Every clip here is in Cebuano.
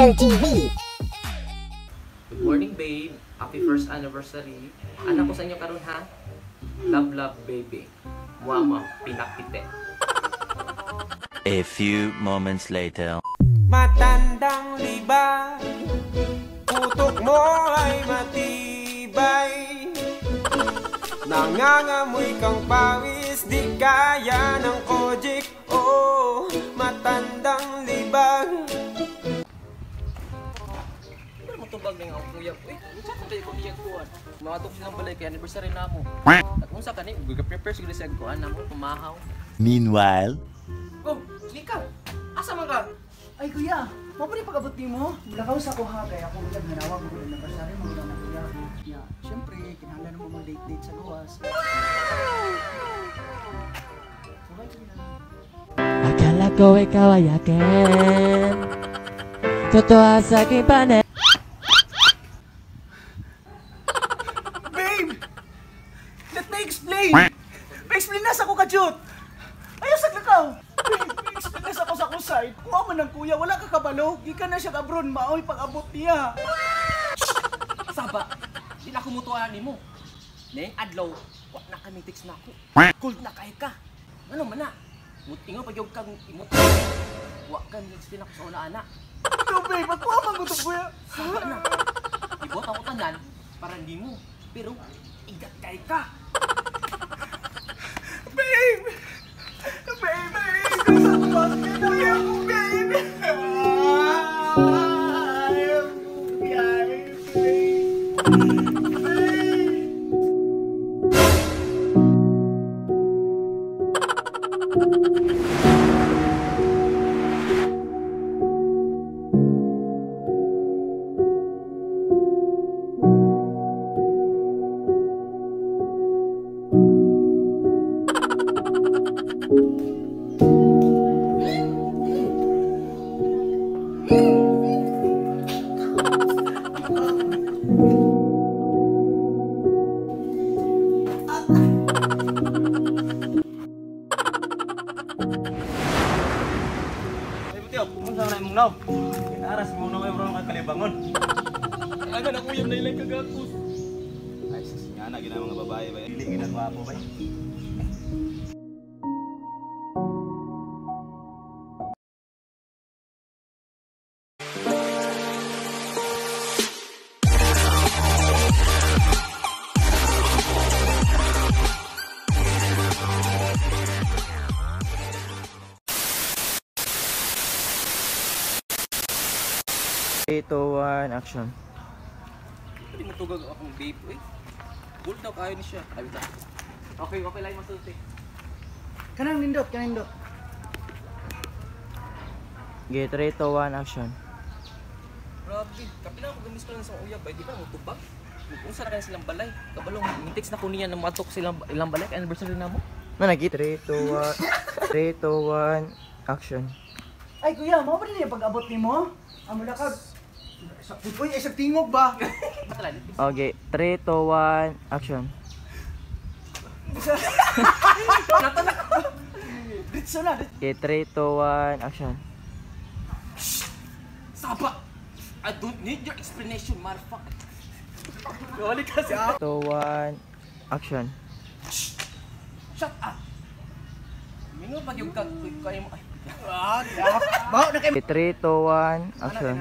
Michael TV. Good morning, babe. Happy first anniversary. Anak ko sa inyo karon ha. Love, love, baby. Muama, pinakite. A few moments later. Matandang libag, putok mo ay matibay. Nangangamoy kang pawis, di kaya ng kojik. Oh, matandang libag. Pero matubag na nga akong uyab. Uy, unsa ka kayo kung iyang kuwan? Matok silang balay kay anniversary na ako. At unsa ka ni, prepare siguro siya kuan na mo, pumahaw. Meanwhile, Oh, Nika, asa man ka? Ay kuya, mao pa pag-abot nimo? Mulakaw sa ko ha kay ako ulag nanawag ko anniversary mo na kuya. Ya, syempre kinahanglan mo mang date-date sa gawas. So bye kuya. Akala ko ikaw ay akin. Totoo sa aking panin. Babe! Let me explain! Pa-explain na sa ko ka-jut! Ayaw sa lakaw! Babe, pa-explain na sa ko sa akong side. Kuha man ng kuya, wala ka kabalo. Gikan na siya abroad, maoy pag-abot niya. Saba, di na ako mutuan nimo. Neng adlaw, wa na kami text na ako. Cold na kay ka. Ano man na? Mutingaw pag yung kang imot. Wa ka ni explain ako sa una ana. No babe, magkuha man ko to kuya. Saba na. Ibot ako tanan para nimo. Pero igat kay ka. Babe! Babe, babe! Sa ako ba? Kuya, babe! Ay, babe! Babe! Ay, Butyo, kung saan na imong naw? Kinaras mo naw, bro, nga kalibangon. Aga na kuyab na ilang kagakos. Ay, sus, nga na, gina mga babae, bay. Dili, ginagawa po, bay. Three, 2, 1, action. Pwede mo tugag akong babe. Uy, cold daw kayo ni siya. Ay, wait lang. Okay, okay lang masulti. Kanang nindot, kanang nindot. Okay, 3, 2, 1, action. Grabe, kapila ako gamis ko lang sa uyab, ay di ba mo tubag? Unsa na kayo silang balay? Kabalong text na ko niya na matok silang ilang balay kay anniversary na mo. Managi. 3, 2, 1, 3, 2, 1, action. Ay kuya, mao pa din yung pag-abot nimo? Ang mulakaw. Sa uy, ay sa tingog ba? Okay, 3, 2, 1, action. Ditso na. Okay, 3, 2, 1, action. Saba! I don't need your explanation, motherfucker. 2, 1, action. Shut up! Mingo pag yung kag kayo mo. Ay, Baho na kay Okay, 3, 2, 1, action.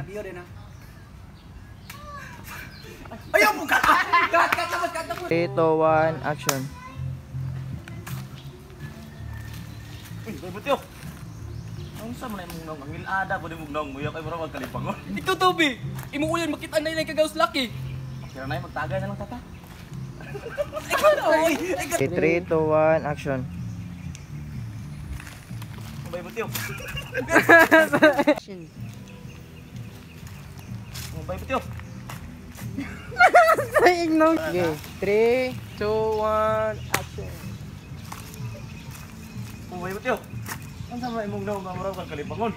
Ayaw mo ka! Cut, cut, tapos, cut, tapos. 3, 2, 1, action. Uy, bay, Butyo. Ang sa man na imong naw, ang ilada po imong naw, muya kay bro, magkalibangon. Ikaw, Toby! Imuulan, makita na ilang kagawas laki. Kira na, magtagay na lang tata. Ikaw na, oy! Okay, 3, 2, 1, action. Bay, Butyo. Bay, Butyo. Okay, 3, 2, 1, action. Bay, Butyo. Ang sa man imong naw, nga bro, magkalibangon.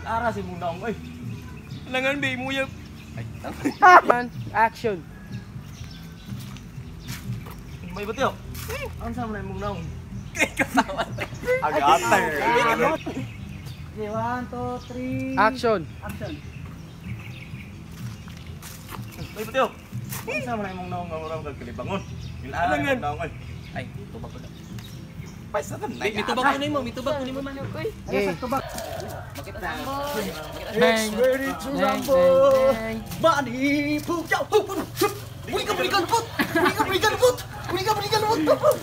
Aras imong naw, oy. Langan, babe, muyab. Ay, Action. Bay, Butyo. Ang sa man imong naw. Agater. Okay, 1, 2, 3. Action. Action. Bay Butyo. Unsa man na imong naong nga mura kag kalibangon? Ngil-ada imong naong oy. Ay, tubag ko na. Paysa ta na. Mitubag ko nimo, mitubag ko nimo man. Ayaw sa tubag. Makita na. It's ready to rumble. Bunny, Pugyaw, Buli ka, buli ka, lupot! Buli ka, buli ka, lupot! Buli ka, buli ka, lupot!